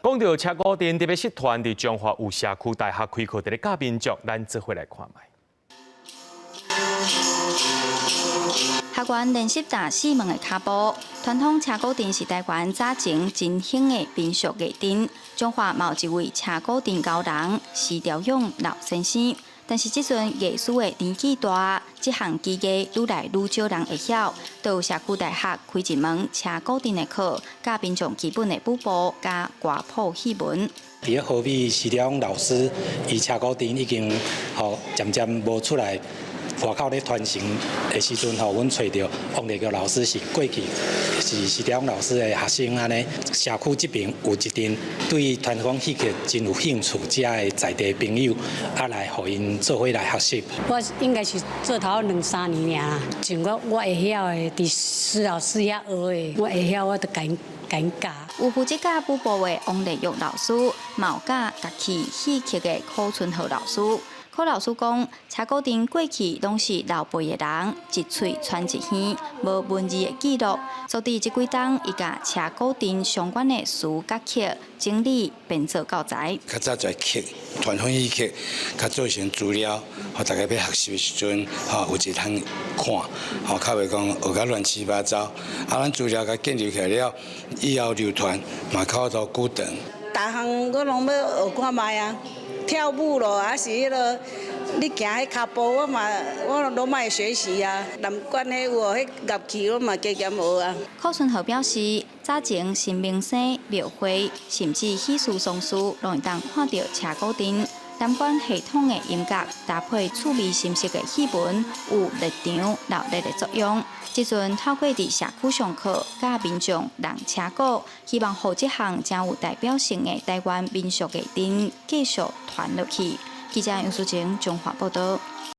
講到車鼓陣特別社團佇彰化有社區大學開課，佇咧教民眾，咱做伙來看覓。學員練習踏四門的跤步，傳統車鼓陣是台灣早前真興的民俗藝陣。彰化嘛有一位車鼓陣高人施調勇老先生，但是這陣藝師的年紀大，這項技藝愈來愈少人會曉。就有社區大學開一門車鼓陣的課，教民眾基本的舞步佮歌譜戲文。佇咧好比施調勇老師，伊車鼓陣已經吼漸漸無出來外口咧傳承的時陣吼，阮揣著王麗玉老師是過去是施調勇老師的學生按呢。社區這邊有一陣對傳統戲曲真有興趣，遮的在地朋友啊來予𪜶做伙來學習。我應該是做頭兩三年爾啦，像我我會曉的，佇施老師遐學的，我會曉我就共𪜶共𪜶教。有負責教舞步的王麗玉老師，嘛有教樂器戲曲的柯春和老師。柯老師講，車鼓陣過去攏是老輩的人，一喙傳一耳，無文字的記錄。所以這幾冬，伊共車鼓陣相關的詞佮曲整理編做教材。較早在曲傳統戲曲，較做成資料，予大家欲學習的時陣，吼有一通看，吼較袂講學甲亂七八糟。啊，咱資料共建立起來了，以後流傳嘛較有久長。逐項我攏欲學看覓啊！跳舞咯，還是彼个你行彼跤步，我嘛我攏愛學習啊。南管彼有無？彼樂器我嘛加減學啊。柯春和表示，早前神明生廟會，甚至喜事喪事，攏會當看著車鼓陣。南管系統的音樂搭配趣味深色的戲文，有熱場鬧熱的作用。這陣透過佇社區上課，教民眾弄車鼓，希望予這項誠有代表性的台灣民俗藝陣繼續傳落去。記者楊淑晴彰化報道。